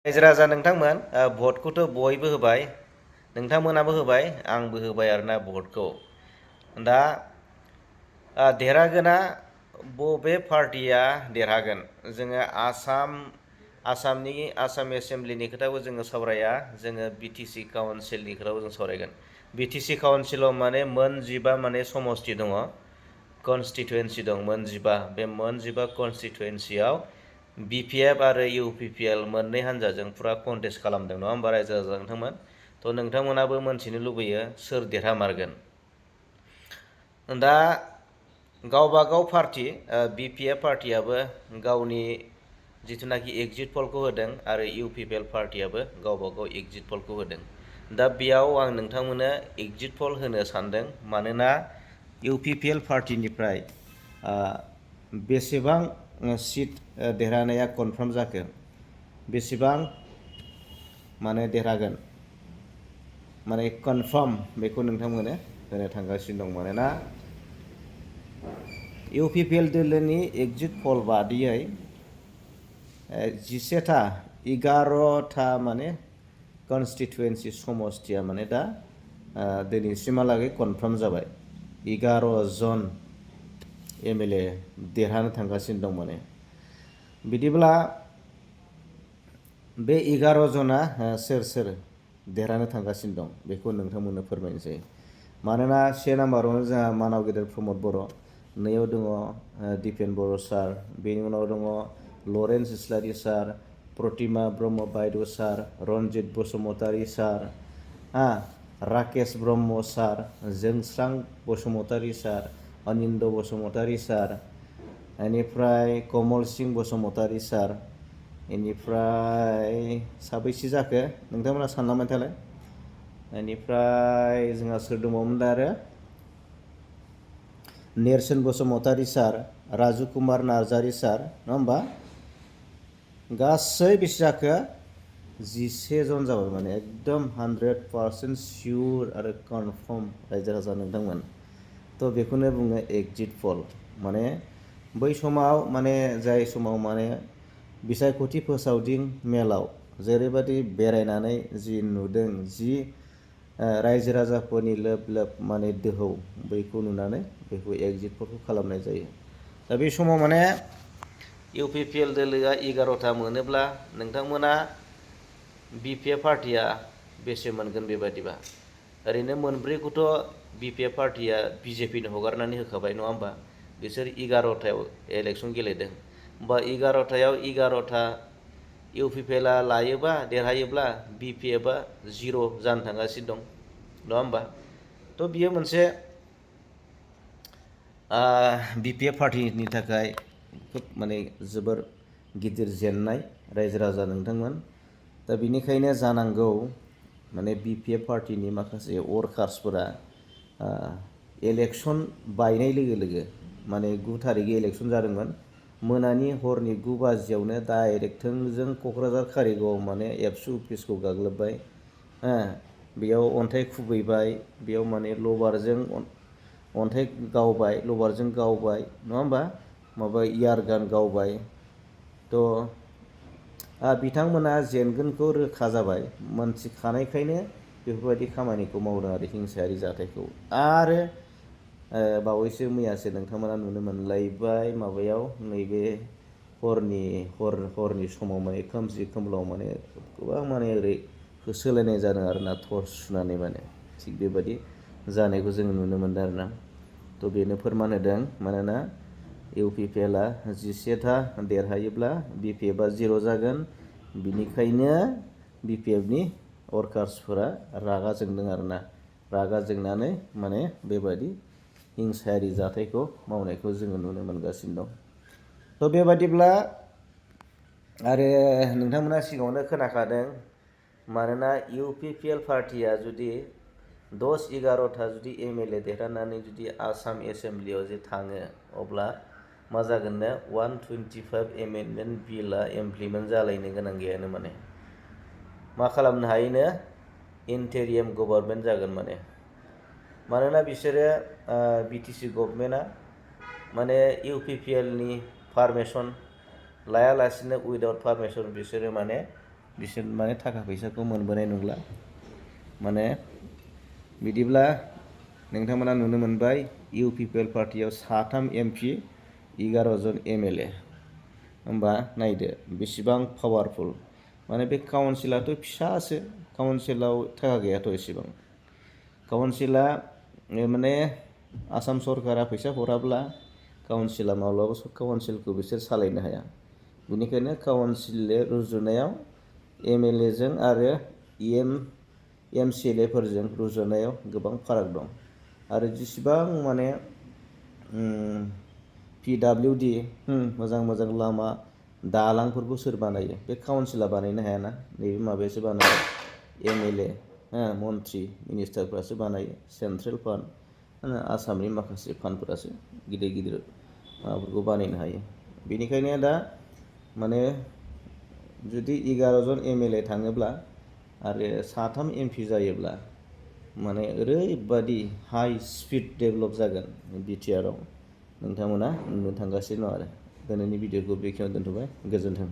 रायजो राजा नोंथांमोन भटखौथ' बयबो होबाय नोंथांमोनाबो होबाय आंबो होबाय आरोना भटखौ दा देरहागोना बबे पार्टिया देरहागोन जोङो आसामनि आसाम एसेम्ब्लिनि खोथाखौ जोङो सावराया जोङो बिटिसि काउन्सिलनि खोथाखौ जों सावरायगोन बिटिसि काउन्सिलाव माने मोनजिबा माने समस्ति दङ कनस्टिटुवेन्सि दं मोनजिबा बे मोनजिबा कनस्टिटुवेन्सियाव बिपिएफ आरो इउपिपिएल मोननै हान्जाजों फुरा कन्टेस्ट खालामदों नङा होमबा रायजो राजा नोंथांमोन थ' नोंथांमोनाबो मोनथिनो लुबैयो सोर देरहामारगोन दा गावबागाव पार्टि बिपिएफ पार्टियाबो गावनि जिथुनाखि एग्जिट पलखौ होदों आरो इउपिपिएल पार्टियाबो गावबागाव एग्जिट पलखौ होदों दा बेयाव आं नोंथांमोननो एग्जिट पल होनो सानदों मानोना इउपिपिएल पार्टिनिफ्राय बेसेबां सिट देरहानाया कनफार्म जाखो बेसेबां माने देरहागोन माने कनफार्म बेखौ नोंथांमोननो होनो थांगासिनो दं मानोना इउपिपिएल दोलोनि एग्जिट पल बादियै 11था माने कनस्टिटुवेन्सि समस्तिया माने दा दिनैसिमहालागै कनफार्म जाबाय 11 जन एमएलए देरहानो थांगासिनो दं माने बिदिब्ला बे 11 जना सोर देरहानो थांगासिनो दं बेखौ नोंथांमोननो फोरमायनोसै मानोना से नाम्बारावनो जोंहा मानाव गेदेर प्रमद बर' नैयाव दङ दिपेन बर' सार बेनि उनाव दङ लरेन्स इस्लारि सार प्रतिमा ब्रह्म बायद' सार रन्जित बसुमतारी सार राकेश ब्रह्म सार जोंस्रां बसुमतारी सार अनिन्द बसुमतारी सार बेनिफ्राय कमल सिंह बसुमतारी सार बेनिफ्राय साबैसे जाखो नोंथांमोना सानलांबाय थालाय बेनिफ्राय जोंहा सोर दंबावोमोन दा आरो नेरसोन बसुमतारी सार राजु कुमार नार्जारी सार नङा होमबा गासै बेसे जाखो 11 जन जाबाय माने एकदम 100% सियर आरो कनफार्म रायजो राजा नोंथांमोन थ' बेखौनो बुङो एग्जिट पल माने बै समाव माने जाय समाव माने बिसायख'थि फोसावदिं मेलाव जेरैबायदि बेरायनानै जि नुदों जि रायजो राजाफोरनि लोब लोब माने दोहौ बैखौ नुनानै बेखौ एग्जिट पलखौ खालामनाय जायो दा बे समाव माने इउपिपिएल दोलोआ 11था मोनोब्ला नोंथांमोना बिपिएफ पार्टिया बेसे मोनगोन बेबादिबा ओरैनो मोनब्रैखौथ' बिपिएफ पार्टिया बिजेपिनो हगारनानै होखाबाय नङा होमबा बिसोर 11थायाव इलेक्सन गेलेदों बा 11थायाव 11था इउपिपिएलआ लायोबा देरहायोब्ला बिपिएफआ 0 जानो थांगासिनो दं नङा होमबा थ' बियो मोनसे बिपिएफ पार्टिनि थाखाय खोब माने जोबोर गिदिर जेननाय रायजो राजा नोंथांमोन दा बिनिखायनो जानांगौ माने बिपिएफ पार्टिनि माखासे वर्कार्सफोरा इलेक्सन बायनाय लोगो लोगो माने 9 थारिखै इलेक्सन जादोंमोन मोनानि हरनि 9 बाजियावनो डाइरेक्ट थोंजों क'क्राझार कारिगावआव माने एबसु अफिसखौ गाग्लोबबाय बेयाव अन्थाइ खुबैबाय बेयाव माने लबारजों अन्थाइ गावबाय लबारजों गावबाय नङा होमबा माबा इयारगान गावबाय थ' बिथांमोना जेनगोनखौ रोखा जाबाय मोनथिखानायखायनो बेफोरबायदि खामानिखौ मावदों आरो हिंसायारि जाथायखौ आरो बावैसो मैयासो नोंथांमोना नुनो मोनलायबाय माबायाव नैबे हरनि समाव माने खोमसि खोमलाव माने गोबां माने ओरै होसोलायनाय जादों आरोना टर्च सुनानै माने थिग बेबायदि जानायखौ जोङो नुनो मोनदों आरोना थ' बेनो फोरमान होदों मानोना इउपिपिएलआ 11था देरहायोब्ला बिपिएफआ 0 जागोन बिनिखायनो बिपिएफनि वर्कार्सफोरा रागा जोंदों आरोना रागा जोंनानै माने बेबायदि हिंसायारि जाथायखौ मावनायखौ जोङो नुनो मोनगासिनो दं थ' बेबादिब्ला आरो नोंथांमोना सिगाङावनो खोनाखादों मानोना इउपिपिएल पार्टिया जुदि 10-11था जुदि एमएलए देरहानानै जुदि आसाम एसेम्ब्लियाव जे थाङो अब्ला मा जागोननो 125 एमेन्डमेन्ट बिलआ इमप्लिमेन्ट जालायनो गोनां गैयानो माने मा खालामनो हायोनो इन्टेरियम गभर्नमेन्ट जागोन मानोना बिसोरो बिटिसि गभर्नमेन्टआ माने इउपिपिएलनि पारमिसन लायालासिनो उइदाउट पारमिसन बिसोरो माने बिसोर माने थाखा फैसाखौ मोनबोनाय नंला माने बिदिब्ला नोंथांमोना नुनो मोनबाय UPPL पार्टियाव 3 MP 11 जन MLA होमबा नायदो बेसेबां पावारफुल माने बे काउन्सिलाथ' फिसासो काउन्सिलाव थाखा गैयाथ' एसेबां काउन्सिला माने आसाम सरकारा फैसा हराब्ला काउन्सिला माब्लाबा काउन्सिलखौ बिसोर सालायनो हाया बेनिखायनो काउन्सिल रुजुनायाव MLA जों आरो MCLA फोरजों रुजुनायाव गोबां फाराग दं आरो जेसेबां माने PWD मोजां मोजां लामा दालांफोरखौ सोर बानायो बे काउन्सिला बानायनो हायाना नैबे माबायासो बानायो MLA मन्त्रि मिनिस्टारफ्रासो बानायो सेन्ट्रेल फान्ड आसामनि माखासे फान्डफोरासो गिदिर गिदिर माबाफोरखौ बानायनो हायो बेनिखायनो दा माने जुदि 11 जन MLA थाङोब्ला आरो 3 MP जायोब्ला माने ओरैबादि हाई स्पिड डेभेलप जागोन BTR आव नोंथांमोना नुनो थांगासिनो दं आरो दिनैनि भिडिअखौ बेखिनियाव दोनथ'बाय गोजोन्थों।